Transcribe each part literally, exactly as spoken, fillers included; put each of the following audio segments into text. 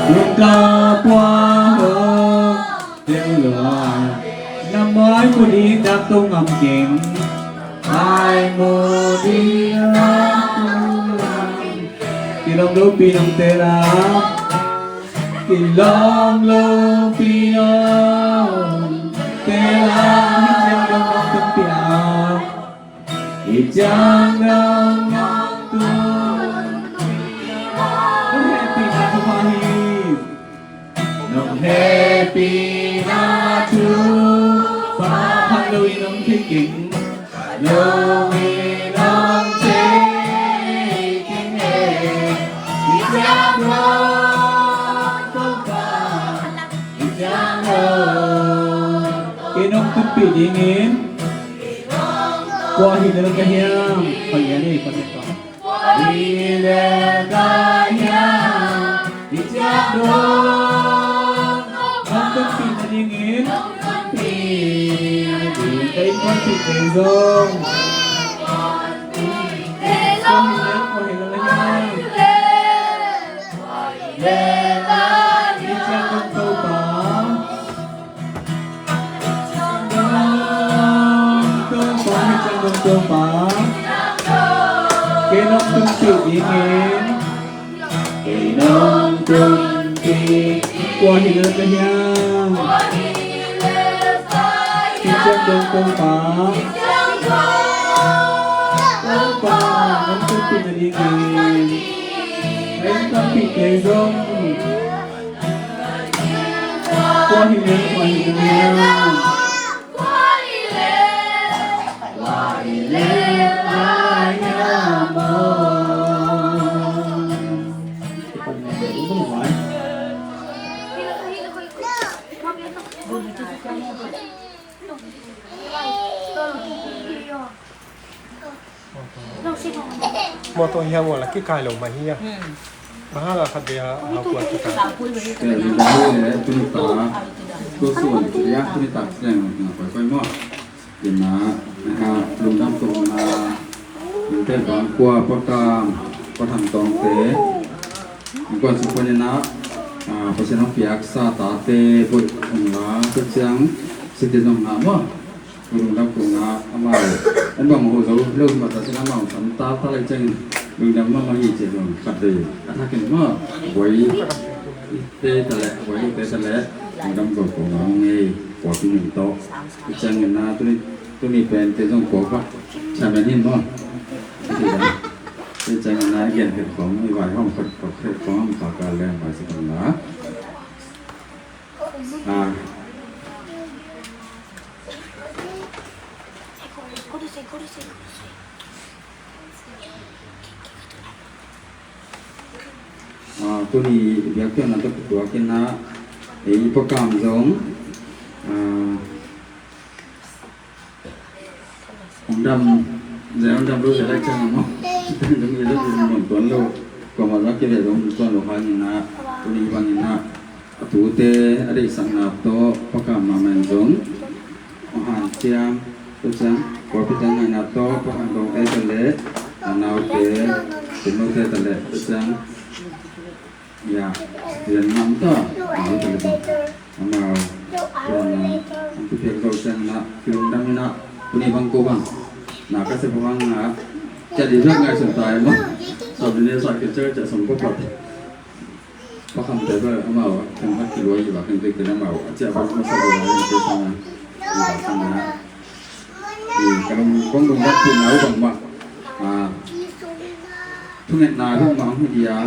Lungka pua ho, teng lua. Na mai mu ding dak to ngam keng. Mai mu ding dak to ngam. Kilawm lopi nong tela. Kilawm lopi nong tela. Hiciang dong nong tun pia. Hiciang dong nong tun pia. Nong hehpihna thupha hi. Nong hehpihna thupha. Phat lo in nong thei keng. Lo in nong thei keng e. Hiciang dong Topa. Hiciang dong. Kei nong tunpih dingin. Kua hi lel ka hiam? Kua hi lel ka hiam? Kua hi lel ka hiam? Hiciang dong. Nong tunpih nadingin. Nong tunpih nadingin. Ka innkuanpihte zong. Kua hi lel, kua hi lel ka hiam? Kua hi lel ka hiam? Hiciang dong Topa. Dong Topa, hiciang dong Topa. Kei nong tunpih dingin. Kei nong tunpih. Kua hi lel ka hiam? Hiciang dong Topa. Topa, nong tunpih nadingin. Ka innkuanpihte zong. Kua hi lel, kua hi lel. Mawtaw hiam, wala kikai lo mah hi a. Bang hang a khat ve a hau kuat kikai. Kei zi dah hui le tuni ta. Ko suan zi dah tuni ta siang na koi koi maw. Ina, na lungdam ko na. Te bang kua pakam, pakam tong te. Kuan su kuan ina. Pasian hong piak sa ta te boi hong la ko ciang. Siti zong na maw. Lungdam kong a amau en bang ho zo lo ma ta sin amau sam ta ta lai ceng lungdam ma ma hi ce zong khat ve a thakin ma boi te ta le boi te ta le lungdam ko kong a ngei ko ti ning to ceng na tuni tuni pen te zong ko pa chairman hin ma te ceng na gen phet kong i vai hong phet kong ka ka le ma si kong la. Tuni biakpiakna tawh kituak in ah ei pakam zong hong dam zia hong dam lo zia lai ciang a maw. Zong i zong i mun tuan lo kuamah zong kive zong mun tuan lo hangin ah tuni bangin ah a tute a deihsakna tawh pakam mahmah in zong a hanciam tua ciang kuapi ciang ngaihna tawh pakam dawngte tua le a naute tumnote tua le tua ciang ya rian ngam ta naute le zong amau tuan a an tupiak zo ciang na kilungdam in ah tuni bang ko bang na ka se pa bang a cia di zak ngai sun ta e maw. Sa bine sa ke cer cia song ko pat. Pakhamte bel amau a khenkhat kilua hi va khenkhat kil amau a ciah bel masa bel a khenkhat sang a hi va sang a hi ka lung kong lung dak pin au bang mah a thungetna bang mah hong hi dia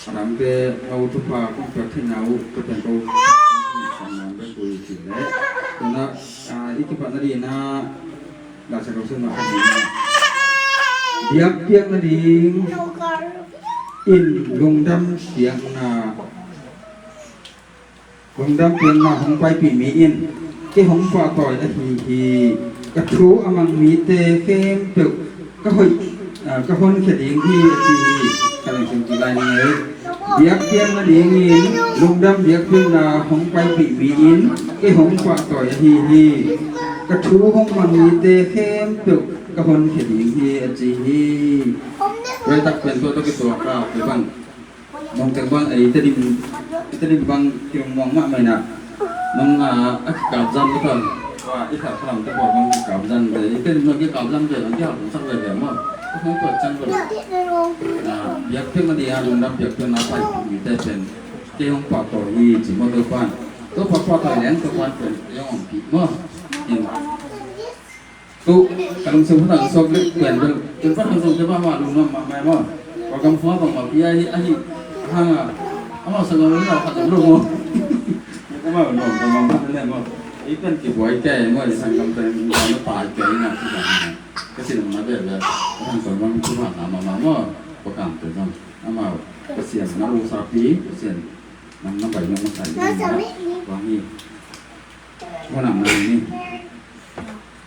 a dangte au thupha kong piak theihna uh ka pian ko sang a bel bui cih leh tuna i kipatna dihna Biakpiak nading in lungdam piakna, lungdam piakna hong paipih mi in kei hong pahtawi ahi hi. Ka thu a mang mite khempeuh ka hoih, ah, ka honkhia ding hi a ci hi. Ka lungsim ci lai ni ngei. Biakpiak nadingin lungdam biakpiakna hong paipih mi in kei hong pahtawi ahi hi. Ka thu hong mang mite khempeuh ka honkhia ding hi a ci hi. Tua tak pen tua tawh kituak a kibang Nong teng bang, eh, i Tedim, i Tedim bang kilungmuang mahmah inah. Nong, ah, a kikapzan te kan. Wa, i kha khalam te bang kikapzan te. I Tedim nong kikapzan te bang kihaltung sak veve maw. Nong tuat ciang bang. Ah, biakpiakna ding a lungdam biakpiakna pai mi te pen. Kei hong pahtawi hi ci maw Topa'n. Topa pahtawi leng Topa'n pen kei hong ompih maw. In. Tu, ka lungsim hutang sok leh pian bel, tun pan hong song te mahmah lungnuam mahmah maw. Program khua bangmah pia hi, ahi, hang a, amau sanggam lungnuam khat zong lo maw. Amau nuam, nuam, nuam, nuam, nuam. I pian kibuai kei maw, i sanggam te nuam na pai kei na, ka sin na bel bel, hang sanggam tu mahmah mahmah maw. Program te zong, amau, Pasian na u sapi, Pasian nang na bai nong masai, wang hi. Manang na ni.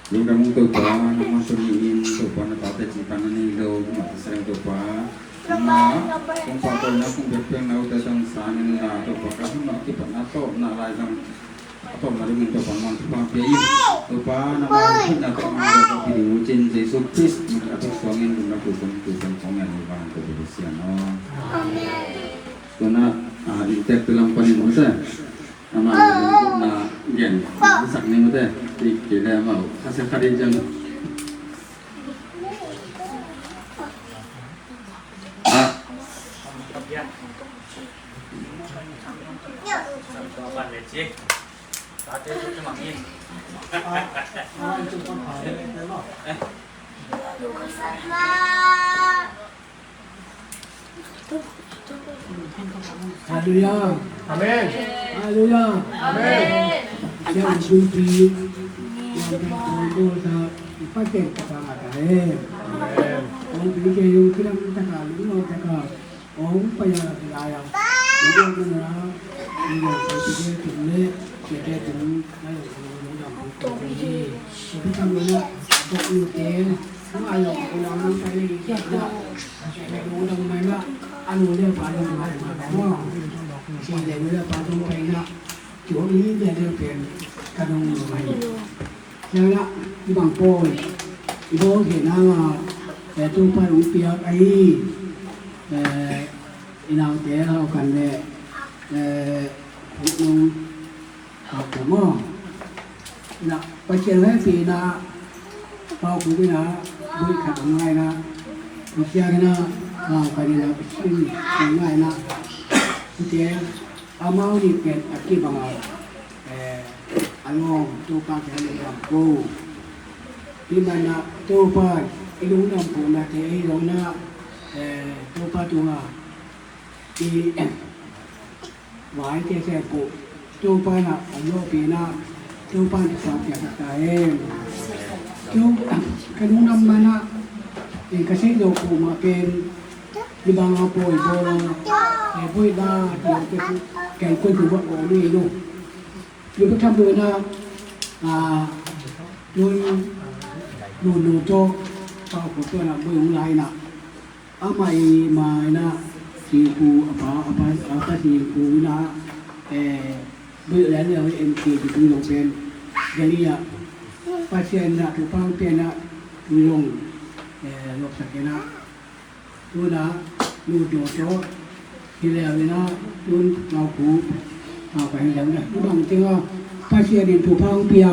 Lungdam ung Topa, nangmah tuni in Topa na tate cih pan na nei lo, mah ta sereng Topa. Nangmah kong pahtawi na kong biakpiakna uh te zong sang in la Topa ka hun a kipatna tawpna lai zong a tawpna dingin Topa nangmah thupha pia in. Topa nangmah hong hihna tawh nang Topa pia ding uh cin Jesu Khrist min a thuk suangin lungdam tu kong tu kong kong ngen uh vang Topa Pasian aw. Amen. Tuna, ah, in tek tu lam panin uh te. Ama na gen sak ning te ti ki le ama kha se kha di jang. Ah. Halleluya. Amen. Halleluya. Amen. Siang sumpi yang tak kondol sa ipakai kata kata eh. Amen. Kong pi ke yung kilang taka lung taka. Kong paya kaya. Yung na yung sa sige tumle sige tum na yung yung yung yung yung yung yung yung yung yung yung yung yung Hau kha maw. Ina, Pasian hehpihna, pau kul ina, bui khat hong ngai ina, Pasian ina, pau kul ina, Pasian hong ngai ina. Ite, amau nih pen a kibang a, eh, a lawm, Topa kiang lungdam ko. Hi manin Topa, i lungdam ko na te, i lawm na, eh, Topa tunga, i, Vai te se ko Topa na a lo pi na Topa na sa pia ta ta em. Tu ka nu nam mana e ka sei lo ko ma pen ni bang a poi bo la e poi ba ti ke su ke ko tu ba ko ni lo. Lu ka tham lu na a lu lu lu to pa ko to na bo lai na. Amah i ma ina singku a pa a pa a pa singku ina eh buih lian lian em ti ti tung zong pen Galili ah Pasian ina thupha hong pia ina tung zong eh lopsak ina tuna nu to to Hi leu ina tun ngau khu ngau ka hi leu na i bang teng a Pasian in thupha hong pia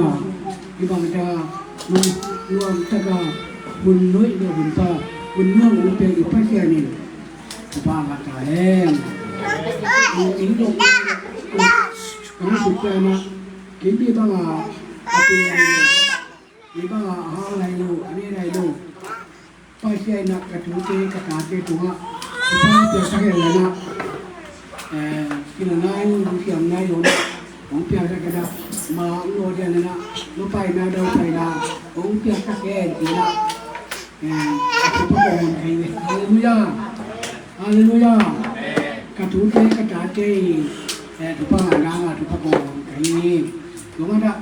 i bang teng a nuam taka hun nuih le hun pa hun nuam hong pia i Pasian in thupha ngah ta hen. I dong hong suk pia na kei mi bang a a pia lai lo mi bang a a hau lai lo a ne lai lo. Pasian ina ka tute ka tate tungah thupha pia sak hen la ina eh kina nai lo siam nai lo na hong pia sak ina ma hong lo dia ina lo pai na do pai na hong pia sak hen ina eh thupha ko hong kai ni. Halleluya. Halleluya. Ka tute ka tate eh thupha ngah na thupha ko hong kai ni. Lo ma da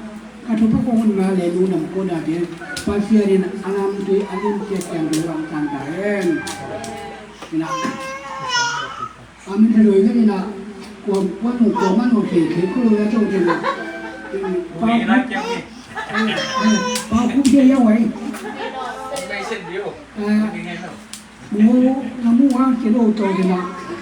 Ka thupha kong hun na le lungdam ko na te Pasian in a lamtui a lim tia kiang dong bang tang ta hen. Ina a min tha doi ka ina kuam kuam nung kuam man nung khe khe ko lo ya chong khe na. Pa ku pa ku khe ya wai. Mu na mu wa khe lo chong khe na.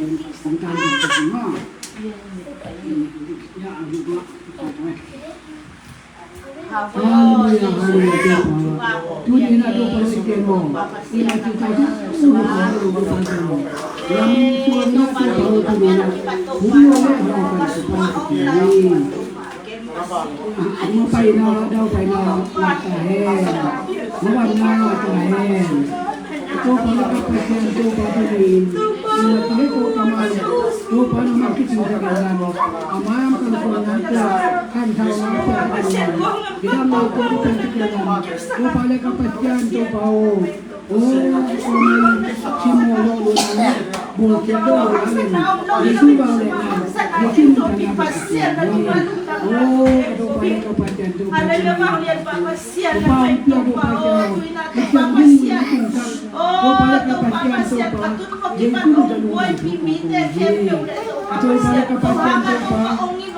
Hong tan tan ta sing maw. Hallelujah, hallelujah, Topa. Tuni-in ah Topa i kem maw. I mah ci ta ci u Topa, Topa i kem maw. Lam suan na Topa, tuni-in ah hong lo le hong kan Topa i kem maw. Mapaina, daupaina ngah ta hen. Mavanna ngah ta hen. Topa leh ka Pasian, Topa tuni-in i mate Topa man, Topa na man kici ta ka lam. A man kan kon na ta kan thau na ta ka lam. Kidam na Topa kan ci ka lam. Topa leh ka Pasian, Topa o.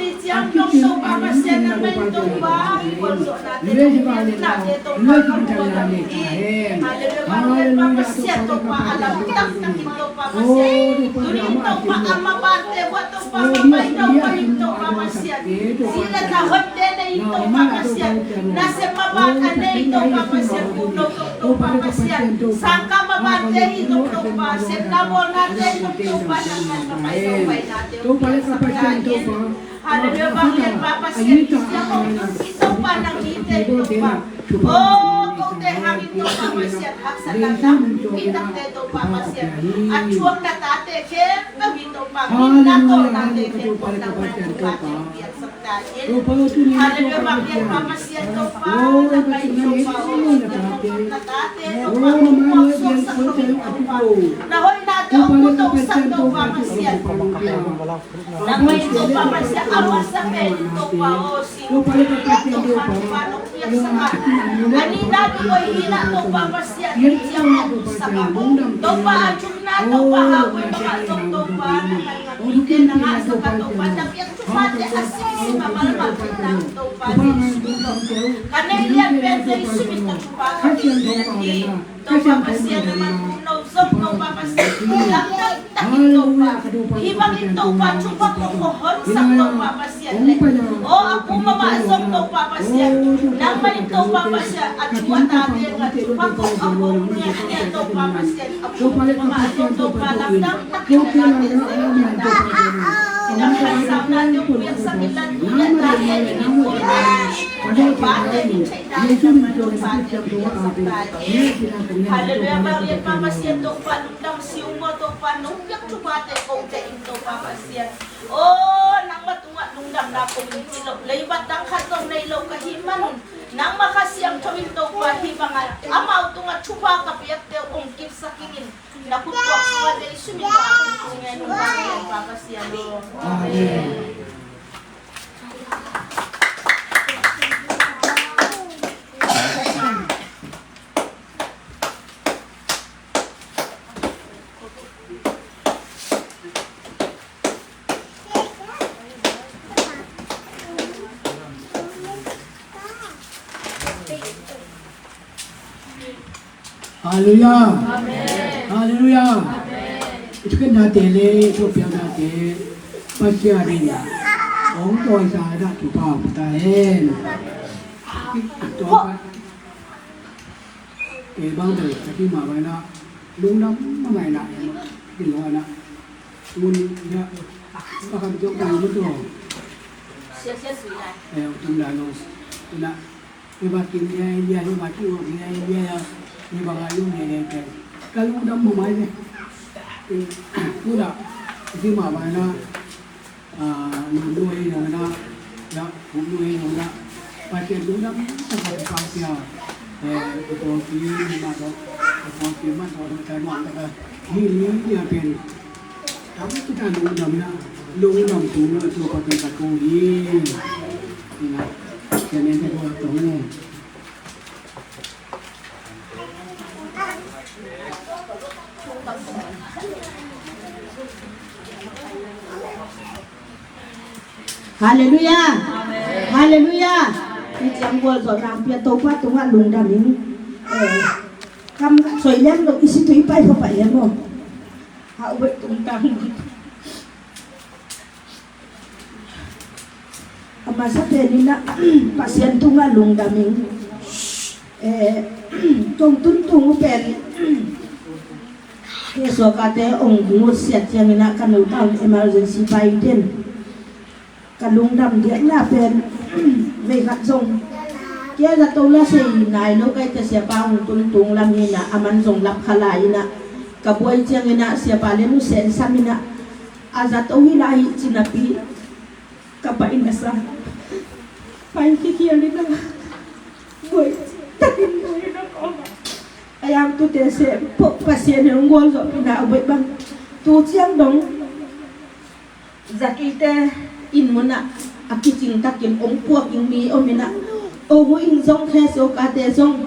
li ciang dong Topa Pasian, nangmah in Topa i gualzawhnate, nate Topa ka gualzawh hi. Hallelujah, Pasian Topa a lamdang takin Topa Pasian. Tuni in Topa a mabante buat Topa mabang Topa in Topa Pasian. Sila na hoihte nei Topa Pasian. Nasem mabang a nei Topa Pasian. Topa Pasian. Sangkah mabante hi Topa Pasian. Na bawlnate hi Topa nangmah Topa Pasian. Hallelujah, bang lian pa Pasian, i sia kong tun i Topa nang i te Topa. Oh, kong te hang i Topa Pasian, haksa taktak i takte Topa Pasian. A thuak na tate khempeuh i Topa, min na tawh tate khempeuh nang na Topa piaksak ta in. Hallelujah, bang lian pa Pasian Topa, nang na i Topa, oh, na tate Topa, kong puaksuaksak Topa. Na hoihnate hong putawhsak Topa Pasian. Nangmah in Topa Pasian, a masa pen Topa aw, si Topa Topa nong piaksak a, a nihna ding hoih hi na Topa Pasian, ciang a hong sak a, Topa a thumna Topa a hoih mah zong Topa, nang a mite na ngahsak a Topa, na piak thupha te a simsim a malmal thei nang Topa Jesu. Ka neih lian pen Jesu min ka thupha ka piak pen hi. Topa Pasian, a man no zong Topa Pasian, lamdang takin Topa, hih bangin Topa thupha ko ko honsak Topa Pasian le. O a pu mama zong Topa Pasian, nangmah in Topa Pasian, a thu a tate a thupha ko a hong nia nia Topa Pasian, a pu mama zong Topa lamdang takin a tate zong Topa Pasian. Inang khan sang na zong piaksak in la thu le tate in Topa Pasian. Topa te in theih dan lam a Topa te in piaksak ta in. Hallelujah, bang lian pa Pasian Topa lungdam si ung maw Topa nong piak thupha te ko te in Topa Pasian. Oh, nangmah tungah lungdamna kong ci lo, leibat dang khat zong nei lo ka hih manun, nangmah Kha Siangtho in Topa hih bangah amau tungah thupha ka piakte hong kipsak ing in, na khutkuak sungah Jesu min ka kong ci ngen ung, bang lian pa Pasian aw. Amen. Halleluya. Halleluya. I thukhennate le i thupiaknate Pasian in hong tawisang in ah thupha hong pia ta hen. Tua kei bang tel ka ti mah bang in ah lungdam mah in ah, in ah, in ah, mun in ah, ka kam ciok ka mun tua. Eh, tung lai lo. In ah, Hi bang kim liailiai, hi bang kim liailiai a, hi bang a lung liailiai pen ka lungdam mahmah hi. Tuna hi mah bang na, a, lungdam hi nong na, na lungdam hi nong na, Pathian lungdam taktak Pathian, eh, i pawlpi mah tawh, i pawlpi mah tawh, ka nuam taktak hi liailiai pen. Tam kita lungdam na, lungdam tu na tu Pathian ka tu hi. Ina, ina, ina, ina, ina. Halleluiah. Halleluiah. I ciang gualzawhna hong pia Topa tungah lungdam ing. Eh, kam soi lem lo i si tui pai pha pai lem lo. Hau bek tung tang. A masa pen in ah Pasian tungah lungdam ing. Eh, kong tun tung uh pen, eh, suakate hong nusiat ciangin ah ka nu tawh emergency pai den. Ka lungdam diakna pen vei khat zong kei a zato la sei nai lo ka hih teh, siapa hong tun tung lam in ah, a man zong lap kha lai in ah, ka buai ciangin ah siapa le nu sensam in ah, a zato hi lai hi ci napi, ka pai na sa, pai kikhial in ah, buai takin buai in ah, ka om a, a yangtute seh, Pasian in hong gualzawhpihna a buai bang. Tu ciang dong Zaki te inn munah a kicing takin hong puak ing mi om in ah, hong huh ing zong, Khe Siau Ka te zong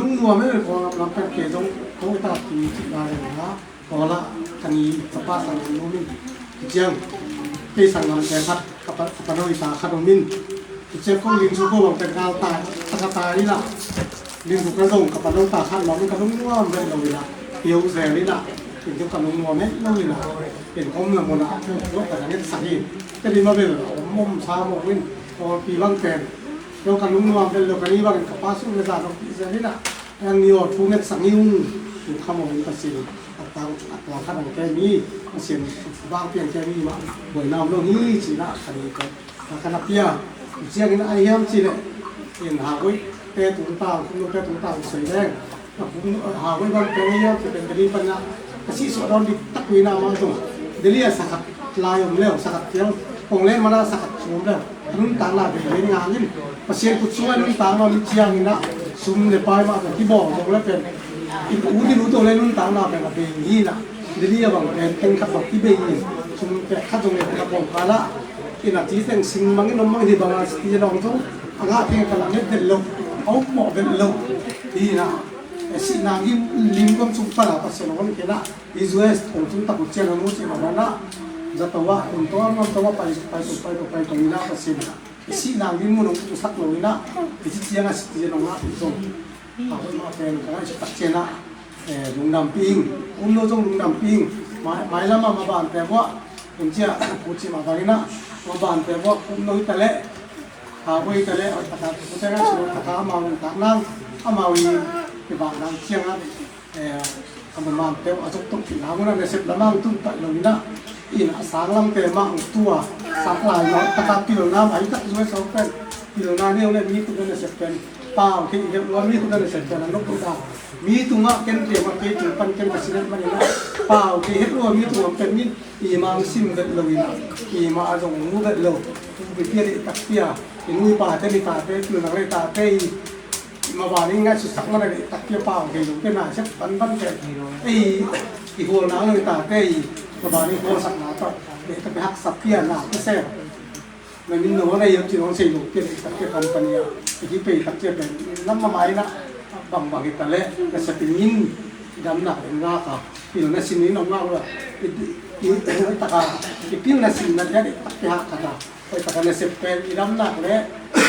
lungnuam e, Kawlgam lam pen kei zong ko i ta ti cih lai le na. Kawla ka ni ka pa sang lungnuam in. Ciang kei sang lam te khat ka pa ka pa noi ta khat om in. Ciang ko ling su ko bang pen kal ta ta ka ta i la. Ling su ka zong ka pa noi ta khat om in ka lungnuam ve lo i la. Piau zel i la. Ling su ka lungnuam e lo i la. Pen kom la mo na ko ka nget sang i. Ka di ma ve lo om om sa mo win. Ko pi bang pen. Lo ka lungnuam ve lo ka ni bang ka pa su ve sa lo pi zel i la. Ang ni aw thu nget sang i ung. Thu kha mo in Pasian a tang a tang khat ang ke mi Pasian bang piang ke mi mah buaina om lo hi ci na ka ni ko. Ka na pia, ciangin a hiam ci leh, in Hagoi te tungtang, Kumno te tungtang soi leng. Hagoi bang pia hiam ci pen Delhi pan a, ka sih suah dawn dik tak uh in a mah tung. Delhi a sakhat lai om leu, sakhat thiang, kong len mana sakhat sum leu. A nuntakna bei bei ngangin, Pasian kut sung a nuntakna om ciangin a, sum le pai mah pen kibawng zong le pen. In ut in ut uh le nuntakna pen a bei hi na. Delhi a bang pen, teng khat bang kibei in, sum pek khat zong le pen a bawng kala. Ina ci teng sing mangin om mang hi banga siti nong zong a ngah teng kala met vet lo, a upmawh vet lo. Hi na, sihna gim lim gam sung pala Pasian hong kena. I U S kong tung tak uh cian a mu ci na mana. Zato a, kum to, ngam to a pai, pai, pai, pai, pai, pai, ina Pasian. I sihna gim mun hong sak lo ina. I ci ciang a siti nong ngah zong. A hoi ma pen ka ngai tak cian a. Eh, lungdam ping, Kumno zong lungdam ping. Mai, mai lama ma ban pe bua. Kum cia, ku ci ma bangina. Ma ban pe bua, Kumno hi ta le. Hagoi hi ta le, oi taka, ku cia ngai silo taka, amau nang tak nang, amau i, i bang nang ciang a. Eh, a ma ban pe bua, a zok tok pi nang, una nasep lamang tun tak lo ina. Ina sang lam pe mang tua, sak lai lo, taka pilna, mai tak zua sau pen. Pilna ni ule mi ku na nasep pen. Pau kei i heuh lua mi tungah na sep pen a nop lut a. Mi tungah ken riam a kei tung pan ken ka sinet man in a. Pau kei heuh lua mi tungah pen min i mang sim vet lo in a. I mah a zong mu vet lo. Tung pi pia le tak pia. I nui pa te ni ta te tu nang le ta te i. I ma ba ni ngai su sak man le tak pia pau kei lo ken a sep pan pan ken. Ei i hual nang le ta te i. Ma ba ni hual sak na ta. Le ta pe hak sak pia na te se. Na min no na yam ci nong sei lo pia le tak pia company a. Ki pei tak pia pen. Lam ma mai na. Bang bang hi ta le. Na sa pin min. Dam na pen nga ka. Pil na sin ni nong nga ula. I, i, i taka. I pil na sin na dia tak pia ha ka ta. Oi taka na sep pen. I dam na le.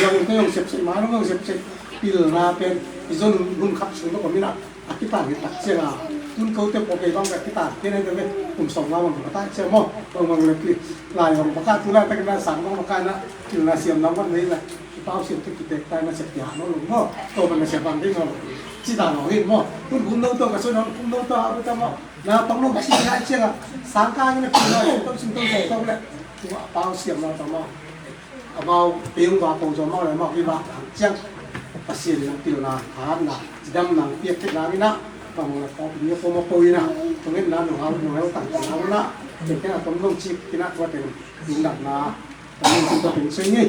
Yong te yong sep sep ma nong yong sep sep. Pil na pen. I zon hun khap sung to ko min a. A kitan hi tak ciang a, tun kote pawh kei bang ka kitan kei na hi ve, kum sawm nga bang ka tak ciang maw, bang bang le pi, lai bang baka tu lai tak na sang bang baka na, pil na siam nang bang nei na, i pau siam tu kitek tai na sep pia no lo maw, to bang na sep bang ding no lo, ci ta no hi maw, tun kum no to ka so no, kum no to a bu ta maw, na pang no ci na ciang a, sang ka ni na pil na to sim to to le, tu a pau siam na to maw. Amau peng va ko zo amau le amau hi va ciang Pasian in pilna, thahatna, cidamna piak theih nang in a, amau le pawlpi ni a pawm a pawm in a, tua ngen na nong hau nong hau tang tang hau na, ken ken a tom nong cik in a tua teng lungdamna, tom nong cik tua teng soi ngei.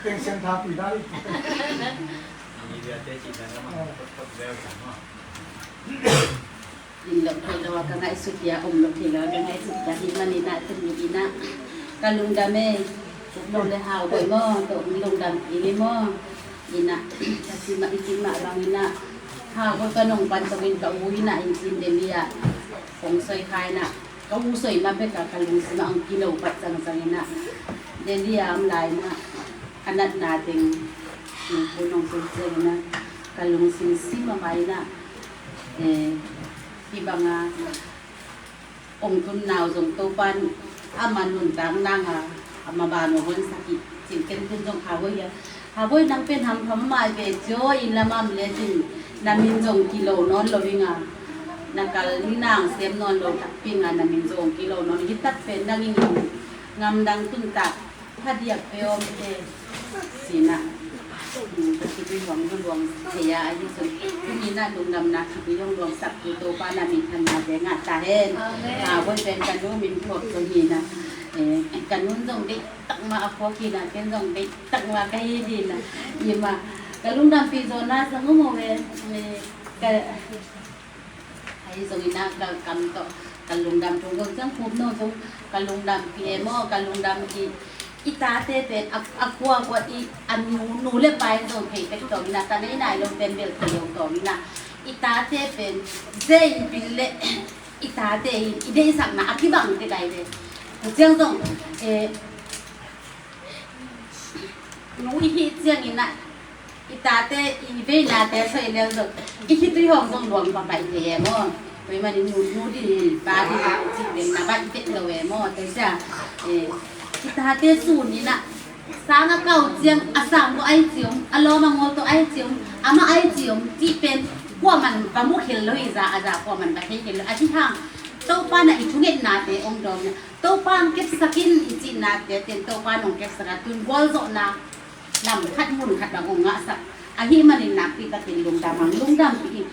Teng sian tha pui dai. Inn lo thei lo a ka ngaihsut pia, om lo thei lo a ka ngaihsut pia, hi manin a tuni in a ka lungdam e, Kumno le Hau Bawi maw, tawh hong lungdam kik hi maw, in a ka cih mah, i cih mah bangin a Hau Bawi ka nong pan tawh in ka u in a inn cin Delhi ah hong soi kha in a ka u soi ma pek a ka lungsim ah hong kilo pat zangzang in a Delhi ah om lai in a a natna teng nong pun nong pun ciangin a ka lungsim sim a mai in a, eh, hih banga hong tun nau zong Topan ama nuntak nang a ama ban hong honsak hi cin ken tun zong Hau Bawi a Hau Bawi nang pen hampha mahmah ve cio in lam am le cin na min zong kilo nawn lo ing a na kal ni nang sem nawn lo takpi ing a na min zong kilo nawn hi tak pen nang in ngamdang tuntak Phadiak pe om te sina. Ka kituihuang luang thei a ahi zong tuni na lungdamna kituihuang luang sak tu Topa na min thanna te ngah ta hen. Amen. A, Bawi pen ka nu min phawk zong hi na. Eh, ka nun zong deih tak ma a phawk hi na, ken zong deih tak ma ka hi hi na. Hi ma ka lungdampi zaw na zong um o ve. Eh, ka Ahi zongin ah ka kam tawh ka lungdam tung zong ciang Kumno zong ka lungdam pi e maw, ka lungdam pi. I tate pen a, a kua kua i a nu, nu le pa in zong thei tek tawh in ah ta nei nai lo pen bel thei lo tawh in ah i tate pen zei in pil le i tate in i deihsakna a kibang tek ai ve. Ciang zong, eh, nu i hih ciangin ah i tate i veinate soi leu zong i khitui hawng zong luang papai thei e maw? Tua ahih manin nu, nu din in pa din in cih veng na baih tek lo e maw? Tua sia, eh, i tate sun in ah Sang a kau ciang a sang tawh ai ciang, a lawm a ngawl tawh ai ciang, amah ai ciang cih pen kuaman va mu khel lo hi, za a za kuaman va thei khel lo. Ahi hang Topa na i thungetnate hong dawm na, Topa hong kepsak in i cihnate ten Topa nong kepsak a, tun gualzawhna lam khat mun khat bang hong ngahsak. Ahi manin nakpi takin lungdam hang, lungdampih in.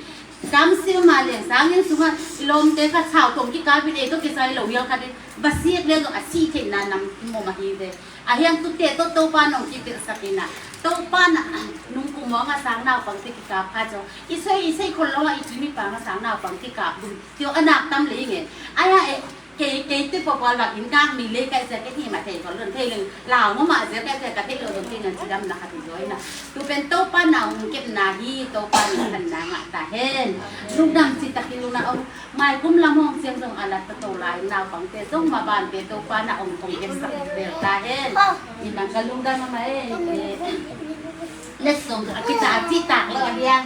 Kamsiu mah leng sangin sungah i lawmte khat sau tawh kikapin ei tawh kisai lo hial khat in va sik le zong a sih theihna nam i mawm ahi ve. Ahi hang tute tawh Topa nong kipelhsak in a, Topa na nung kum awng a sang naupangte kikap kha zong i soi i sei khol lo a, i timi pang a sang naupang kikap dum tio a nak tam lei nge. Ahi hang e, kei, kei te pawlpawlvak in kak mi lei kaih sia kei hih mah thei khol lon thei leng lau mah mah sia kaih sia ka theih lo zong kei ngan cidam na khat i zaw in a. Tu pen Topa na hong kepna hi, Topa na hong kepna ngah ta hen. Lungdam ci takin lungdam. Maikum lam hong ciang zong a lat tato lai naupangte zong mabante Topa na hong kong kepsak bel ta hen. Hi nang ka lungdam a mah e. Letsong a kita a cihtak lo a hiang.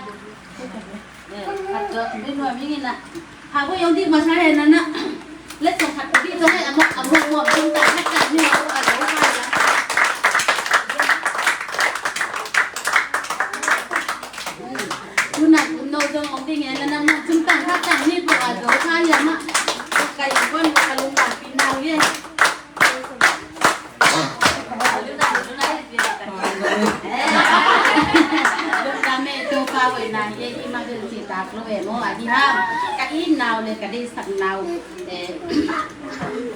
Khat zo mi nuam ing in a. Ha ko yong dik masa hen a na. Letsong khat dik zong hen a mok a mok mok zong ta khat khat ni a zo kha ya. Tuna kun no zong ong ding e, na na mong cung tang kha tang ni ko a zo kha ya ma. Ka yang kon ka lung lam pi nau ye. Lung lam e to pa wei na ye i ma bel ci tak lo e mo a di ha. Ka i nau le ka dei sak nau. Eh,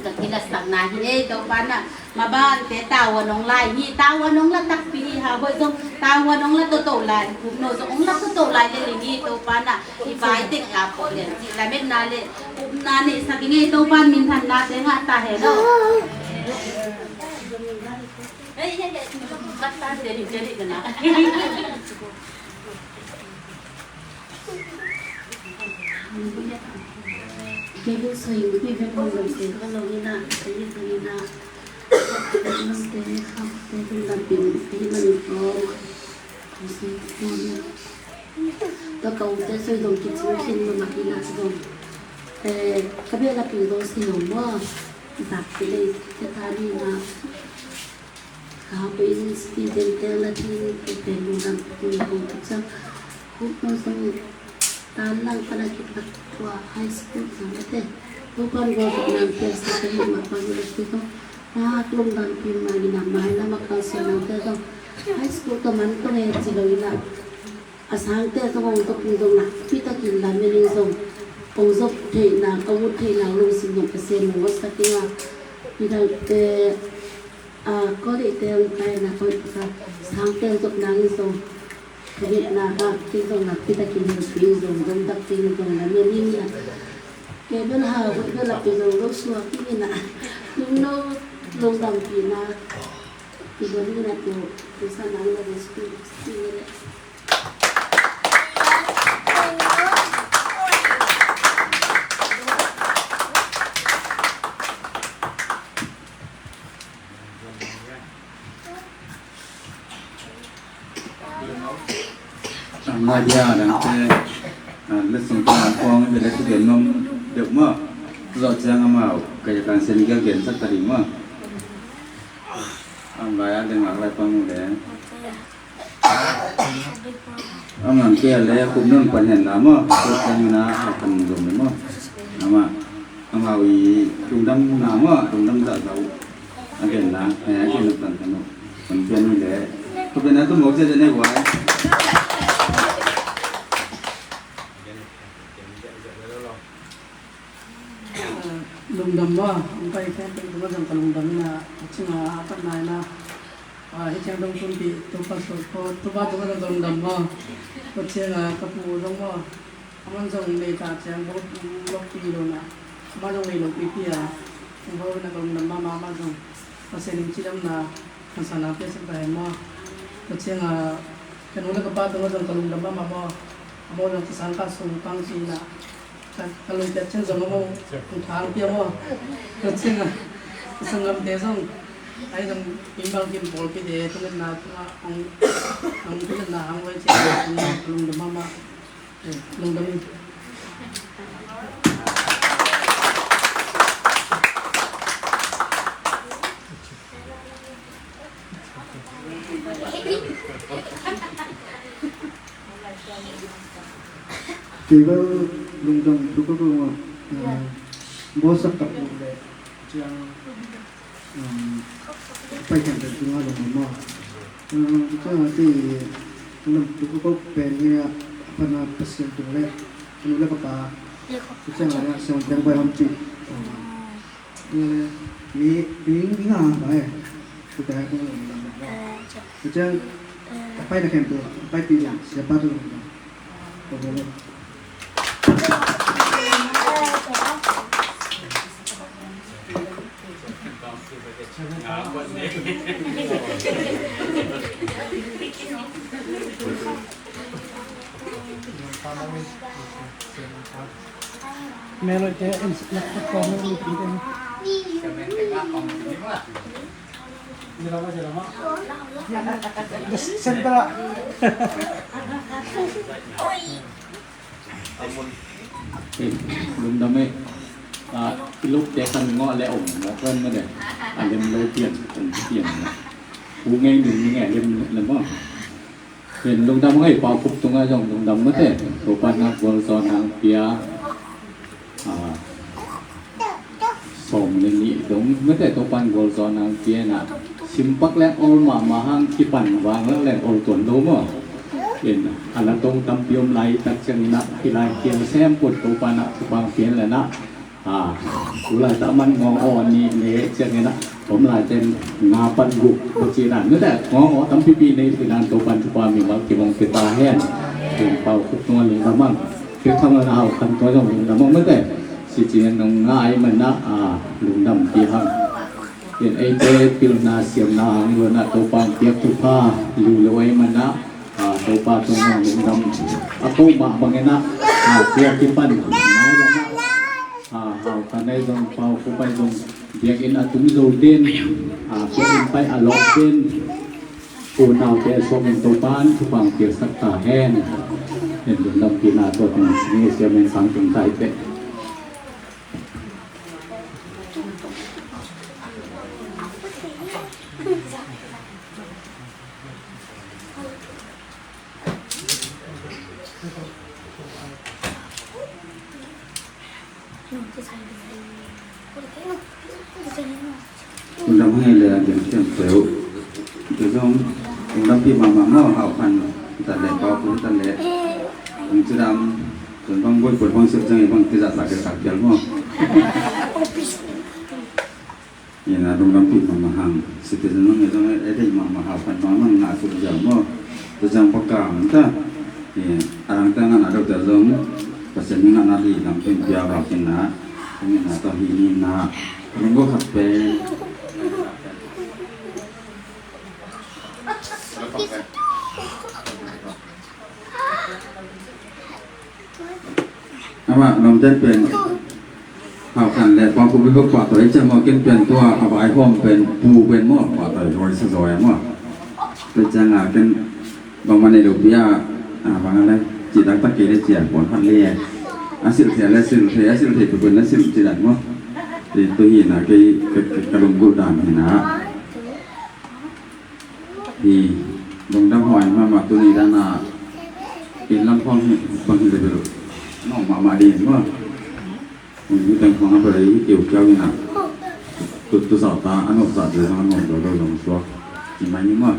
ka kilat sak na hi e to pa na. Mabante tavuan hong lai hi, tavuan hong la takpi hi, ha hoih zong tavuan hong la toto lai, Khup No zong hong la toto lai le ling hi, Topa na i vai teng a pawh lian cih lametna le upna neihsak i ngei, Topa minthanna te ngah ta hen aw. Hei, hei, hei, mat ta te ni te ni te na. Kei bel soi pi vek mong lo se ka lo ni na, ka ni ka ni na. Ka ni te, ka te tung lam pin, ka ni ma ni ko. Ka soi ko ni. Ka kau te soi dong ki cing khin ma ma ni na dong. Eh, ka bel a pin dong se lo mo. Dak te le, te ta ni na. Ka hau pen student te la thin pen lungdam pen ko tu chang. Khup No zong tan lang pana kipat tua high school zong la te. Topan go nang te sa te ma pa la te to. Na lungdam pen ma ni na mai la ma kal so nang te to. High school to man to nge ci lo i la. A sangte zong hong zop in zong nakpi takin lamen in zong hong zop theihna, a ut theihna lungsim zong Pasian hong ngawtsak in a, midangte, a, college te hong kaina, college a sangte zop nangin zong ka ngetna ah kei zong nakpi takin hong pi in zong, zong takpi in zong lamen in a, kei bel ha, kei bel a pi zong lo suak in a, lungno, lungdampihna, pi zong in a tu, tu sa nang la respect, respect. Ang lai dia dang te, ah, letsong te na kuang te le tu den nom deuh maw. Zawh ciang amau, kei kan sen gial gen sak ta ding maw. Ang lai a deng lak lai pang mu le. Amah kia le Khup No pan hen la maw, Khup No na a pan dong le maw. Amah, amah i lungdam na maw, lungdam zahzah uh. A gen la, eh, a gen la pan kan uh. Pan pian ni le. Khup No na tu mawk zia zia ne guai. Lungdam maw, hong pai khempeuh tungah zong ka lungdam ina, a cingah a patna ina, a, hih ciang dong sunpih Topa suak ko, Topa tungah zong ka lungdam maw. Tua ciangah ka pu zong maw, amah zong nei ta ciang bawk, bawkpi lo na, amah zong nei lopipi a, hong bawk ina ka lungdam mahmah, amah zong Pasian in cidamna, haksatna piaksak ta hen maw. Tua ciangah ka nu le ka pa tungah zong ka lungdam mahmah maw. Amau zong kisang ka sung pang ci ina, ka, ka lungkiat ciang zong amau hong thang pia maw. Tua ciangah ka sanggamte zong, ai zong inn bang kim pawlpite, tungetna tungah hong, hong tungetna hang vai ciang ka lungdam mahmah. Eh, lungdam ing. Kei bel lungdam thu ka ko maw. Bawlsak ka pu le ciang, um, pai kan pen tunga lungdam maw. Um, ciang a ci lungdam thu ka ko pen hi a, pana Pasian tung le, anu le papa, ciang a siang tiang bai lam ci. Nia le, mi, mi, mi nga ba e. Kuta kong lungdam. Kuta, pai na kem tu, pai pi yang, siapa tu lungdam. Lungdam e. A, i luk te kan ngawh le om ngawh kan ma de. A lem lo pian, om pian. U ngei ding ni ngei lem, lem maw. Hin lungdam ngei Pau Khup tungah zong lungdam mate. Topa na gualzawhna pia. A, sawm le nih dong mate Topa na gualzawhna pia na. Simpak leng ol mahmah hang kipan vang leng ol tuan lo maw. Hin a la tong tampi om lai tak ciangin a hilai kiang sem put Topa na thupang pian le na. A, ulai ta man ngawng aw ni ne ciangin a om lai ten nga pan guk ko ci nan. Nute ngawng aw tampipi nei ci nan Topan thupha mimal kimong pia ta hen. Kin Pau Khup nua lungdam ang. Pia kham na hau khan tua zong lungdam ang mate. Ci ci nan nong ngai man na, a, lungdam pi hang. Kin eite pilna siamna hang lua na Topan piak thupha liu lo ei man na. A, Topa tung hong lungdam a ko mah bangin a, a, pia kipan mailam a, a, hau ka nei zong Pau Khup pai zong biakinn a tung zo den, a, biakinn pai a lawk den. Unaute a suamin Topan thupang piaksak ta hen. Hen lungdam kina tua tung sini siamen sang tung tai peh. Lungdam hang e le a diam siam peuh. Tua zong lungdam pi mahmah maw, hau khan ta le, Pau Khup ta le. Ang cidam, tuan bang buai buai bang siap zang e bang tizah tak ke tak pial maw. Ina lungdam pi mahmah hang. Citizen nong e zong e dei mahmah hau khan mahmah ngah suk ziau maw. Tua ciang pakam ta. Ina a dang ta ngah na dok ta zong Pasian ni ngah na li lam pen pia vak in na. Ina ta hi ni na. Lungdam khat pen. Ama, nomten pen. Hau khan le, Pau Khup bek pahtawi ciang maw, ken pen tua, a vaihawm pen, pu pen maw, pahtawi huai sa zaw e maw. Tua ciang a ken, bangmah nei lo pi a, a, bang a le, ci taktak kei le ci a, puan khat le. A silh thei a le silh thei, a silh thei pen a silh ci dan maw. Tua hi na kei, ka, ka, ka lunggulh dan hi na. Hi, lungdam huai mahmah tuni dan a, inn lam khawng hi bang hi le bel nong mahmah ding maw. Hong hi teng khawng a bel hi kiukiau in a, tu, tu zau ta a nop zah ding zong a nop lo lo zong suak. Ci mai ni maw.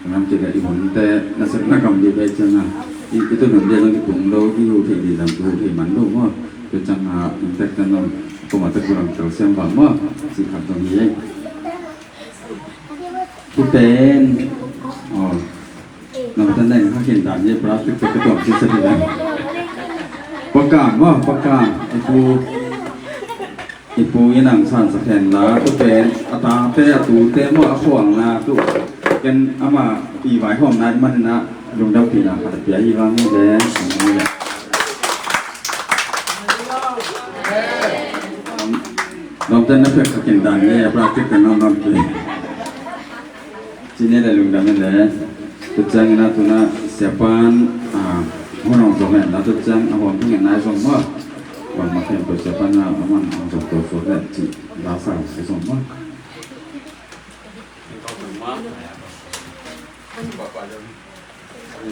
Lungdam ci le i hun te na sep na gam ding pai ciang a, i, i tu nun ding zong i pung lo, i hu thei ding zong i hu thei man lo maw. Tua ciang a, in tek ta nong, kum a tek bulang tel siam bang maw. Ci khat zong hi ei. Pu pen. Aw. Nang tan neng ha khin dan ye plastic te ka tuam ci sa ti dan. Pakam maw, pakam. I pu, i pu i nang san sa khen la, pu pen, a tate, a tute maw, a khuang na, tu. Ken ama i vaihawm na i man na, lungdam pi na khat a pia hi vang hi le. Lawmte na pek kha ken dan nge, a practice kan lawm lawm kei. Ci ne le lungdam e le. Tua ciang ina tuna siapan, a, hun hong zong hen la tua ciang a hawm thung en nai zong maw. Bangmah khempeuh siapan a, a man hong zong tua suak le ci la sa zong maw.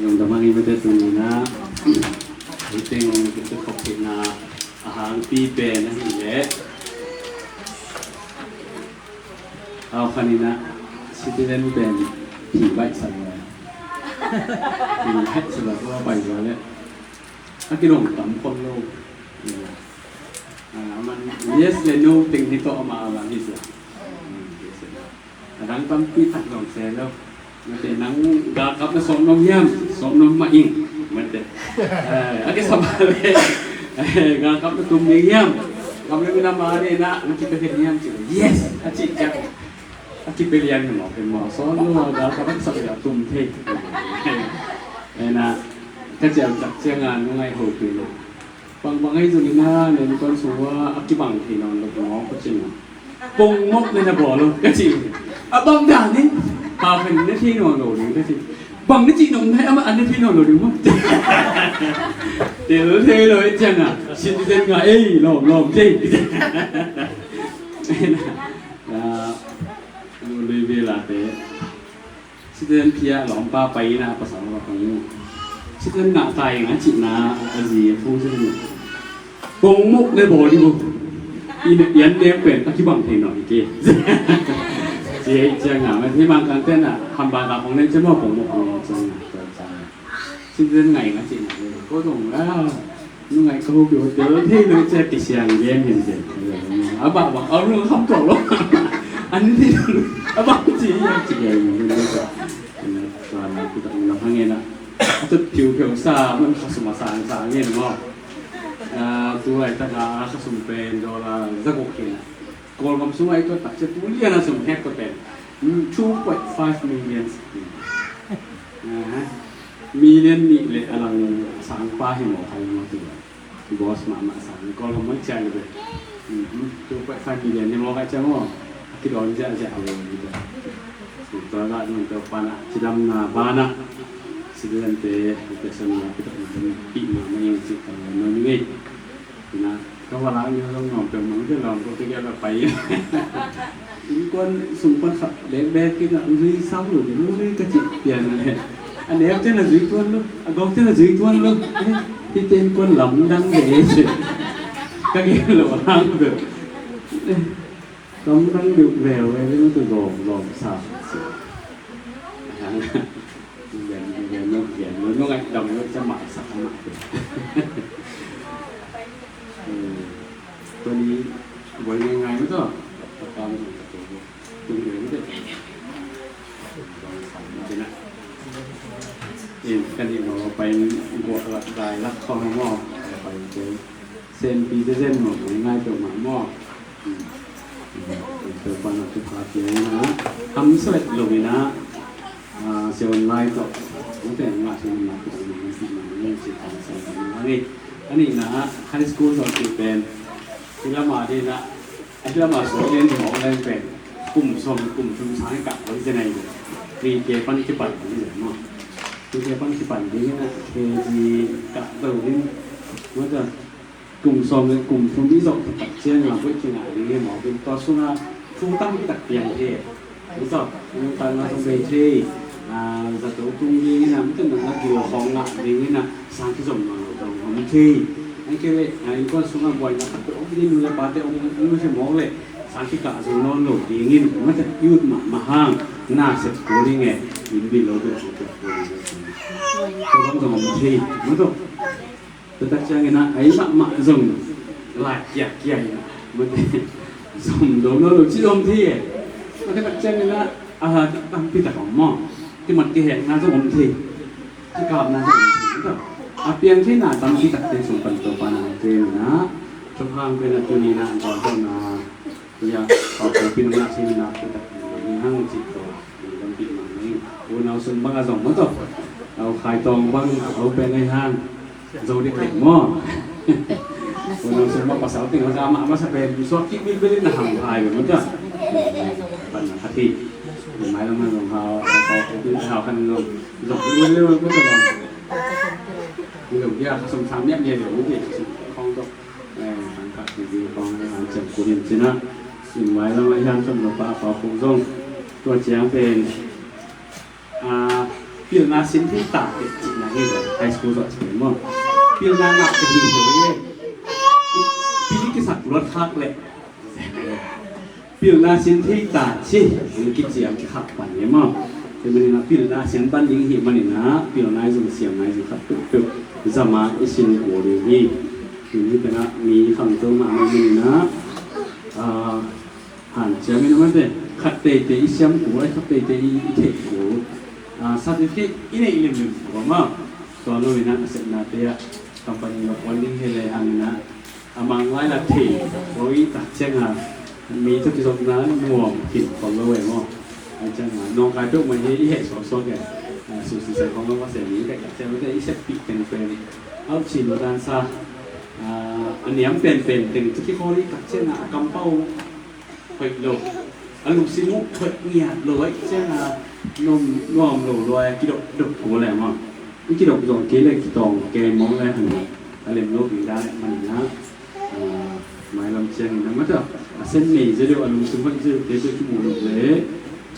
Lungdam a ngei mate tuni na. Hih teng hong kitukkhop theihna a hangpi pen ahih leh, au khanin ah citizen pen phi baihsak lo, phi haihsak lo, a pai lo leh a kidong tam khol lo. Ah, man yes le no teng hi tawh amah a lam hi sia. A dang tampi tak zong se lo. Mate, nang galkap na sawm nuam hiam? Sawm nuam mah ing. Mate. Eh, a kisam le, eh, galkap na tum ding hiam? Gam le minam a ding na, na kipia khin hiam? Ci, yes! A ci ciang a kipia lian hi maw, pen maw. Sawm nuam a galkap a kisam le a tum thei. Eh, na, ka cial tak ciang a nungai hopih lo. Bangbang ahi zongin ah, innkuan sung ah a kibang thei nawn lo maw, ka cih maw. Pongmawk na na bawl lo, ka cih. A bang dan in, pau khat na thei nawn lo ding, ka cih. Bang na cih nop na hi, amah an na thei nawn lo ding maw. Tel thei lo, eh, ciang ah, citizen ngah, ei, lawm, lawm, thei. Ah, lui ve la te. Citizen pia lawmpa pai in a pasal va pang in. Citizen ngah ta ing a cihna a zi a thu citizen. Pongmawk le bawl ding uh. I an nem pen a kibang thei nawn hi kei. Ci hei ciang a, mah hi mang kang ten a, hamba ka hong nen ciang maw pongmawk hong nen ciang a, tua ciang a. Citizen ngah ing a cihna le, ko zong la. Nungai ka hopi hotel thei lo cia kisiang gen hin zen. A bang bang a rung kham tuak lo. An ni a bang ci a ci gen hin zen. Tuan a kutak na hang en a. A tut piu piu sa man khasum a sang sang gen maw. A, tu lai tak a khasum pen dollar za guk hin a. Kawlgam sungah i tuat tak ciang tu lian a sum hek ko pen, mm, two point five million. Aha. Million nih le a lang sangpa hi maw, hai maw tu. Boss mahmah sang Kawlgam mah ciah le be. Mhm. Two point five million hi maw, kai ciang maw. A kidawn ziahziah a lo ni be. Tua gah dun tawh pan a cidamna ban a citizen te, a pehsawhna, a pehsawhna pi mahmah ing cih ka lo ni ngei. Ina, ka va lak ni zong nuam peuhmah, ka lawm ko te kia ka pai. Innkuan sung pan khat bekbek kina zui sau lo, zui ka cih pian a le. A neu te na zui tuan lo, a gawk te na zui tuan lo. Eh, hihte innkuan lamdang ve e ci. Ka gen lo hang beuh. Eh, lamdang beuh veu e, le tu lawm, lawm sa. Hang. Gen, gen, gen, gen, gen, ngai dam lo, ca mah sak mah. Eh, tua ni, buai ngai ngai mah tawh. Tua kam, tua ni, tua ni. Tua ni, tua ni. In, kan i maw, pai guak lak dai lak khawng maw. Pai te. Senpi zezen maw, ngai peuhmah maw. Peuhmah na thupha pia in a, hamsa lo in a, ah, sia online tawh, mute ngah sin na peuhmah na peuhmah na ci kan sa kan na ni. A nihna ah, high school tawh ci pen, hih lam a ding in a, hih lam a suak ding in online pen, kum sawm, kum thum sang kah ko ding ci nai ding. Pre-K pan kipan ding in a maw. Pre-K pan kipan ding in a, K G kah zo ding. Mute Kum sawm le kum thum i zawh taktak ciangin a buaih kingah ding hi maw? Tua sungah thu tampi tak piang thei. Hi tawh, nuntakna zong bei thei. Ah, zato tung ding in a, mite nuntakna gil hong ngah ding in a, sang kizom nawn lo zong om thei. Ahih kei leh, ah, innkuan sungah buaina khat peuh om ding, nu le pate om, om hi mawk leh, sang kikah zo nawn lo ding in, mate youth mahmah hang, na sep kul ding e, inn bil lo peuh sung peuh kul ding e. Tua bang zong om thei, mate. Tua tak ciangin ah, ei mahmah zong lai kiakia in ah, mate, zom lo lo lo ci zom thei e. Tua tak ciangin ah, a tampi tak om maw? Kimat kihekna zong om thei. Kikapna zong om thei. A piang theina tampi takte sung pan Topa na te in ah, Topa hang pen a tuni in ah, Ia, Pau Kong Pin ngah sin nak, ni hang cih ko, ni lampi mang ni. Unau sung bang a zong maw tawh. Au Khai Tawng bang, au peng ai hang. Zo dik dik maw. Unau sung bang pasal ting, masa ama, masa pen, suak ki bil bil na hang hai maw tawh. Pan na khat hi. Ni mai lam na zong hau, Pau Kong Pin hau kan zong. Zong bil bil maw tawh. Ni zong dia, sung sam miak dia, dia, ni sung kong tawh. Eh, hang kah kizil kong, eh, hang ciang kul in cin ah. Sin vai lam ah hiam cun Topa a pau khuk zong. Tua ciang pen, ah, pilna sin thei ta teh cihna hi lo. High school zawh ci pen maw. Pilna ngak ka hi hi. Pi kisak luat khak leh pilna sin thei ta ci. Kiciam khak pan hi maw? Tua manin ah pilna sin pan ding hi manin ah pilna i zong siamna i zong khat peuhpeuh zama i sin kul ding hi. Tuni tengah mi khangto mahmah manin ah, ah, hanciam in a mate, khat teitei i siam kul, khat teitei i, i theih kul. Ah, certificate i neih limlim kul maw? Tua lo in ah a sepnate ah company lo kuan ding hi leh hang in ah a mang lai la thei lo i tak ciang a mi tawh kizopna nuam khin khol lo eh maw? Ai ciang a nawngkai peuh mai hi i heh suaksuak eh. Ah, susi sai khong lo mase mi i kaih tak ciang mate i seppih teng pen auh ci lo dan sa. Ah, a niam penpen teng ci kikhawl i tak ciang a a kampau hoih lo, a lungsim uh hoih ngiat lo, ahih ciang a nuam, nuam lo lua, a kidop dop kul leh maw? I kidop zong kei leh kitawng kei mawk leh hang a lem lo ding dan leh manin ah, ah, mailam ciangin a mate a sen nei zia deuh, a lungsim hoih zia deuh te zia kimu lo leh,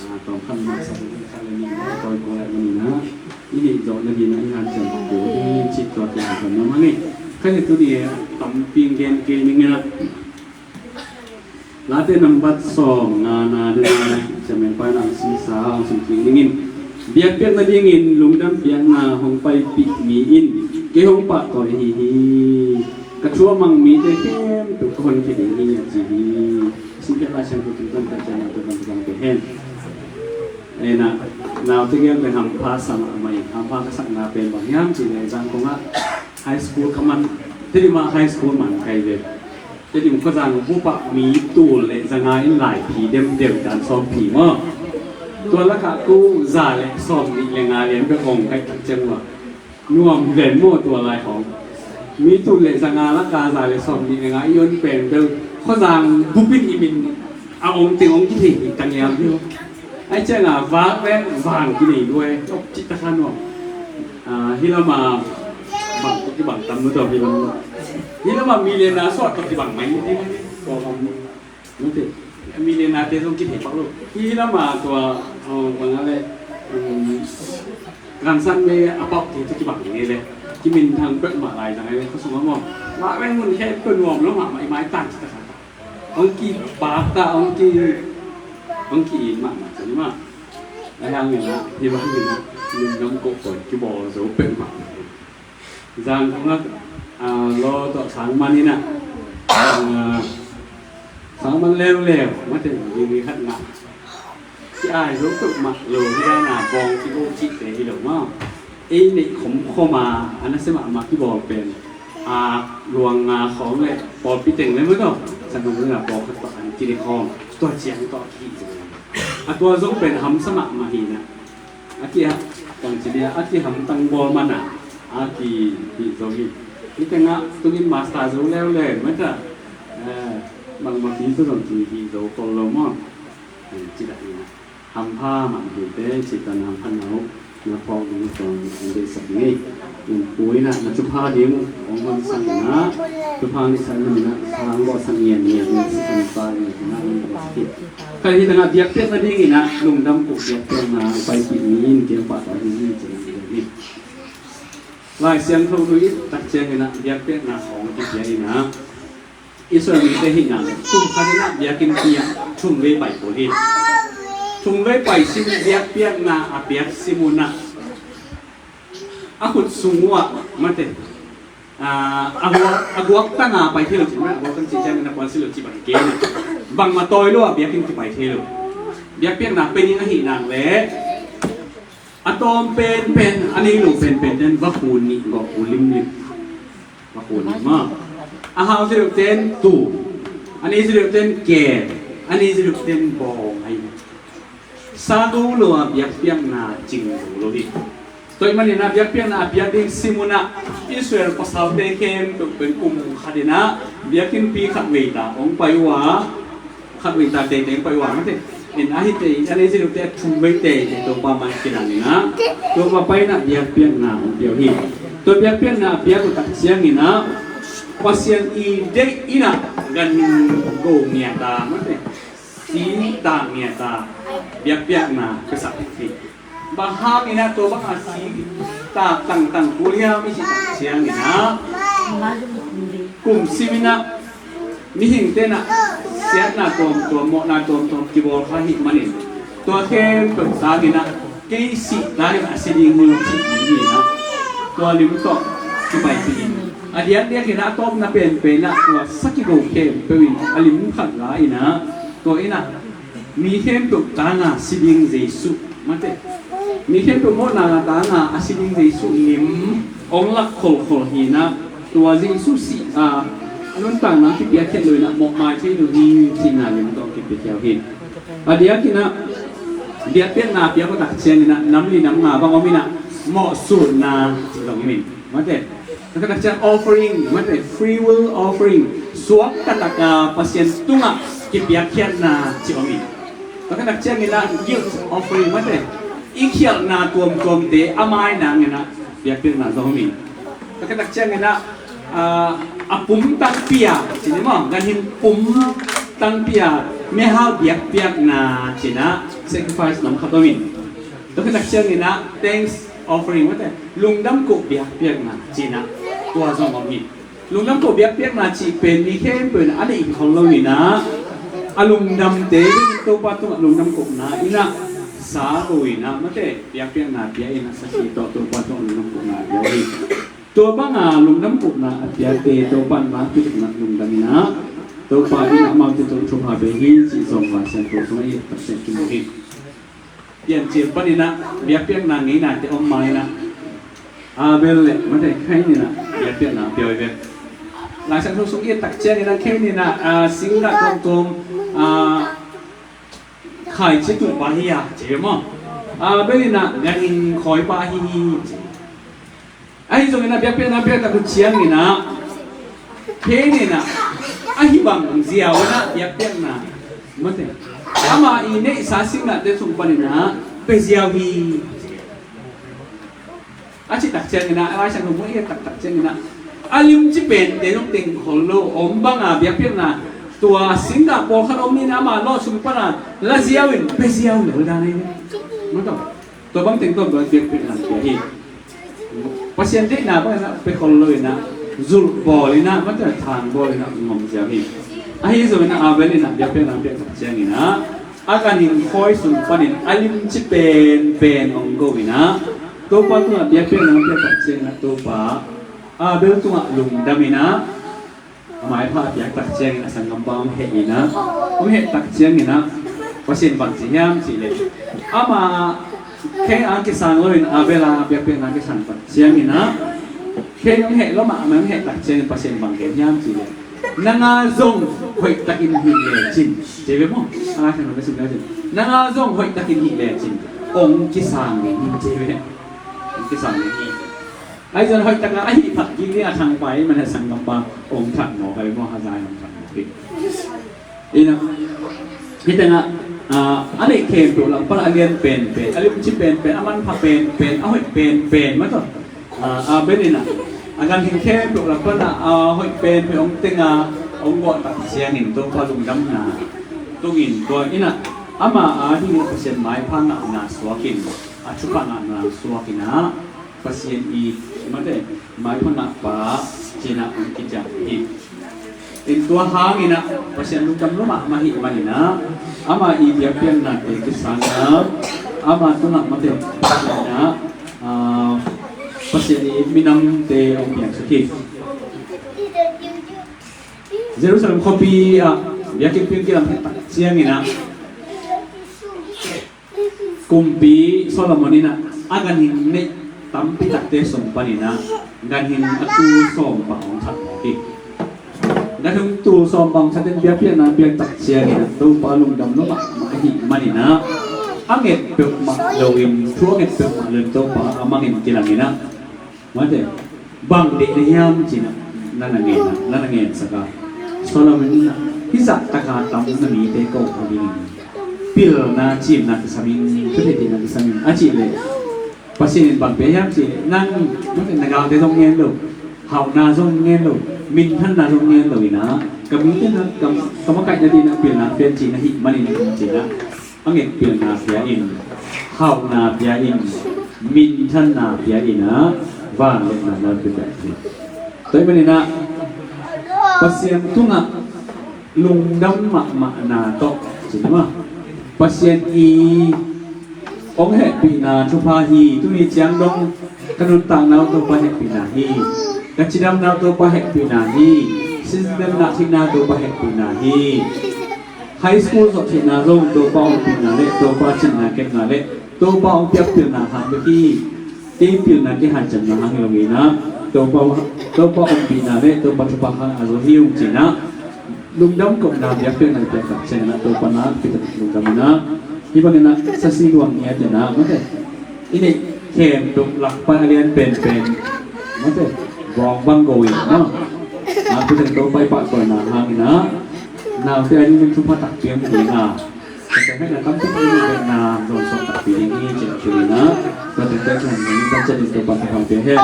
ah, tawm khat mah sa deuh khat leh nih tawi kul leh manin ah i neih zawh nading ah i hanciam kul ding hi cih tua te hang khat na mah ngei. Khat leh tuni tampi gen kei ning in ah Late nambat sawm ngana dena, Siameng pa in ang sisa ang sum kik dingin, biakpiakna dingin lungdam piakna hong paipih mi in kei hong pahtawi ahi hi. Ka thu a mang mite khempeuh ka honkhia ding hi a ci hi. Simpiak Lai Siangtho tungtawn ka ciamna tua bang ka bang pe hen. Ena, naute gel pen hampha sa mahmah in, hampha ka sakna pen bang hiam cih leh Zangkong ah high school ka man, Tedim ah high school man ka hi ve. Tedim Khazang bup ah mi tul le zanga in lai phi demdem dan sawm phi maw? Tua lakah ko za le sawm nih le nga lian bek hong kaih tak ciang uh a nuam ven maw tua lai khawng. Mi tul le zanga lakah za le sawm nih le nga i on pen bel Khazang bup in i min a ong teng ong kithei hi ta ngiam hi. Ai ciang a vak le vang kinei duai tok cih ta kha nuam. Ah, hi lam a bang tok kibang tam nu tawh hi lam. Hi lam a mi le na suak tok kibang mai ni ti mai ni. Tua bang nu te. Mi le na te zong kithei pak lo. Hi lam a tua, oh, bang a le, um, gansan me a pak te tok kibang ni le. Kimin thang pek ma lai zang le khosong a maw. Vak le ngun khe pek nuam lo ma, mai mai tan cih ta kha. Hong kipak ta, hong ki, hong ki-it mahmah cih mah. Ahi hangin ah, hih bangin ah, lungdam kohkoi kibawl zo peuhmah. Zangkong ah, ah, law tawh sang man in ah, ah, sang man leuleu, mate, ding khat na. Ki-ai zo peuhmah lo hi dan a bawng kibawl cihte hi lo maw? Ei neih khomkhom a, a nasia mahmah kibawl pen a luang nga khawng le pawlpi teng le maw tawh, Sangkam le pawlkhat tawh an kineih khawng, tua ciang tawh a kihih zo. A tua zo pen hamsa mahmah hi na. A kiha, bang ci dia, a kihamtang bawl man a, a kihih zo hi. Hih tengah tungin master zo leuleu maw ta. Eh, bangmah pi tu zong kihih zo khol lo maw? Ci dah hi na. Hampha mah hi te, citan hampha na uh na phawk ding tawh an deihsak ngei. Pu in ah na thupha ding hong honsak in ah, thupha neihsak in ah, sang bawhsak ngian ngian in sisan pa in ah hong bawhsak hi. Kha hih tengah biakpiakna ding in ah lungdam kuk biakpiakna paipih mi in kiang pah tawh hi hi ci hi. Lai Siangtho nu i tak ciangin ah biakpiakna khawng kipia in ah Israel mite hih nang kum khat in ah biakinnpi ah thum vei pai kul hi. Thum vei pai sim biakpiakna a piak sim un ah a khut sung uh ah mate, ah, a guak, a guak tang a pai thei lo cih mah, a guak tang cih ciangin a kuan si lo cih bang hi kei na. Bangmah tawi lo a biakinn kipai thei lo. Biakpiakna pen in ahih nang leh a tawm penpen, a nei lo penpen ten va khun nih gawh uh limlim. Va khun nih maw. A hau zi deuh ten tu. A nei zi deuh ten kem. A nei zi deuh ten bawng ahi. Sa go lo a biakpiakna cing zo lo hi. Tua ahih manin a biakpiakna a piak ding sim un ah Israel pasalte khempeuh pen kum khat in ah biakinnpi khat vei ta hong pai uh a, khat vei ta teitei pai uh a mate. In a hite in a nei zi deuh te a thum vei teitei Topa mai kinang in ah, Topa pai in ah biakpiakna hong pia uh hi. Tua biakpiakna a piak uh tak ciangin ah Pasian i deih in ah ganhing go ngiat a mate, si tak ngiat a biakpiakna ka sak hi. Bang hangin ah tua bang a si tak tangtang kul hiam i cih tak ciangin ah Kum simin ah mihingte in ah siatna tuamtuam, mawhna tuamtuam kibawl kha ahih manin, tua khempeuh tangin ah kei sih tangin a si ding hi, cih lim hi in ah, tua lim tawh kipaipih in, a diakdiakin ah a tawpna penpen ah tua sa kigo khempeuh in a lim khat la in ah, tua in ah mi khempeuh tanga si ding Jesuh, mate, mi khempeuh mawhna tanga a si ding Jesuh lim hong lak kholkhol hi in ah, tua Jesuh sih a nuntakna kipiakkhiat lo in ah mawhmai thei lo hi, cihna lim tawh kipiakkhiat hi. A diakin ah biakpiakna piak uh tak ciangin ah nam li nam nga bang om in ah, mawhsulna cih zong hi min, mate. Tua khit tak ciang offering, mate, free will offering, suak taktak a Pasian tungah kipiakkhiatna cih om hi. Tua khit tak ciangin ah guilt offering, mate, i khialhna tuamtuamte a mai nangin ah biakpiakna zong om hi. Tua khit tak ciangin ah, ah, a pum tangpi a, ci ni maw, ganhing pum tangpi a mehal biakpiakna ci in ah sacrifice nam khat om hi. Tua khit tak ciangin ah thanks offering, mate, lungdam koh biakpiakna ci in ah tua zong om hi. Lungdam koh biakpiakna cih pen mi khempeuh in ah a neih khol lo in ah, a lungdamte Topa tungah lungdam kohna in ah sa lo in ah, mate, biakpiakna pia in ah, sa si tawh Topa tungah lungdam kohna pia hi. Tua banga lungdam kohna a piate Topa in mangpi in ah lungdam in ah, Topa in ah amaute tungah thupha pia hi, cih zong Lai Siangtho sungah i et tak ciang kimu hi. Piancil panin ah biakpiakna ngeinate om ma in ah, Abel le, mate, Cain in ah biakpiakna pia uh hi ve. Lai Siangtho sung i et tak ciangin ah Cain in ah, ah, singgah tuamtuam, ah, khaici tuh pah hi a, ci ve maw. Abel in ah ganhing khawi pah hi hi, ci. Ahi zongin ah biakpiakna piak tak uh ciangin ah Cain in ah ahi bang ziau in ah biakpiakna, mate, ama i neihsa singgahte sung panin ah pia ziau hi. A cih tak ciangin ah, a Lai Siangtho mu i et taktak ciangin ah, a limci pente zong teng khol lo om banga biakpiakna, tua singgah pawlkhat om in ah ama lawh sung pana la ziau in pia ziau lel dan ahi ve. Mate, tua bang teng tawh biakpiakna pia hi. Pasian deihna bangin ah pia khol lo in ah, zulh bawl in ah, mate, thang bawl in ah ngom ziau hi. Ahi zongin ah Abel in ah biakpiakna piak tak ciangin ah, a ganhing khawi sung panin a limci penpen hong go in ah, Topa tungah biakpiakna piak tak ciangin ah Topa Abel tungah lungdam in ah, a maipha a piak tak ciangin a sanggampa hong heh in ah, hong heh tak ciangin ah Pasian bang ci hiam cih leh, ama Cain a kisang lo in Abel a biakpiakna kisang tak ciangin ah, Cain hong heh lo mahmah, hong heh tak ciangin Pasian bang gen hiam cih leh, nang a zong hoih takin hih lecin, ci ve maw. A, nang a zong hoih takin hih lecin hong kisang ding hi, ci ve. Hong kisang ding hi. Ahi zong hoih takin a hih phat kik ding a thangpai man a sanggampa hong that mawk hi ve maw, Hagar hong that mawk hi. Ina, hih tengah, ah, a neih khempeuh lam pan a lian penpen, a limci penpen, a manpha penpen, a hoih penpen, mate, ah, Abel in ah a ganhing khempeuh lam pan a, a hoih penpen hong teng a, hong gawh tak ciangin Topa lungdamna tungin tua in ah ama a dingin Pasian maipha ngahna suak in, a thupha ngahna suak in ah, Pasian i, mate, maipha ngahpa ci in ah hong kiciam hi. In tua hangin ah Pasian lungdam lua mahmah ahih manin ah, ama i biakpiaknate kisang a, ama tungah, mate, in ah, ah, Pasian i minamte hong piangsak hi. Jerusalem khuapi ah biakinn piang kilam heh tak ciangin ah, Kumpi Solomon in ah a ganhing neih tampi takte sung panin ah ganhing a tul sawm bang hong that mawk hi. Ganhing tul sawm bang that in biakpiakna piak tak ciangin ah Topa lungdam lua mahmah ahih manin ah, a nget peuhmah loin, thu a nget peuhmah loin Topa a mangin kilang in ah, mate, bang deih na hiam ci in ah, na na ngen ah, na na ngensak a, Solomon in ah, hih zah taka tam na mite ko kha dingin pilna, cimna kisam in, thutheihtheihna kisam in, a cih leh Pasian in bang pia hiam cih leh, nang, mate, na galte zong ngen lo, hauhna zong ngen lo, minthanna zong ngen lo in ah, ka mite na, ka, ka makaihna dingin ah pilna pian cihna hih manin ci in ah, a nget pilna pia in, hauhna pia in, minthanna pia in ah, vangliatna na pia hi. Tua ahih manin ah Pasian tungah lungdam mahmahna tawh, ci ni maw, Pasian i hong hehpihna thupha hi. Tuni ciang dong ka nuntakna uh Topa hehpihna hi. Ka cidamna uh Topa hehpihna hi. Sinsakna theihna uh Topa hehpihna hi. High school zawh theihna zong Topa ompihna le Topa cinna kepna le Topa hong piak pilna hang bek hi. Kei pilna, kei hanciamna hang hi lo hi na. Topa, Topa ompihna le Topa thupha hang a zo hi ung, ci-in ah lungdam kohna biakpiakna i piak tak ciangin ah Topa na pita lungdam in ah, hih bangin ah sasi luang ni a tena, mate, i neih khempeuh lak pan a lian penpen, mate, bawng bang go in, no? Nakpi takin Topa i pahtawina hangin ah naute a dingin thupha takpi hong pia ding a, ka teng hehna tampi ding, hehna zong suak takpi ding hi, ci-in ah thei in ah, tua tengte kiang hong tan ciat ding Topa thupha pia hen.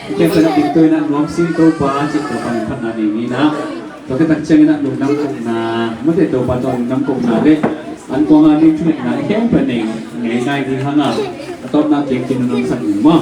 I khempeuh in ah dingtawina nuam sin Topa, ci-in Topa min phatna nei ni in ah, tua khit tak ciangin ah lungdam kohna, mate, Topa tawh lungdam kohna le an kuang a ding thuneihna i khempeuh nei ngei nai ding hang a, a tawpna kik kin nuamsak ding maw.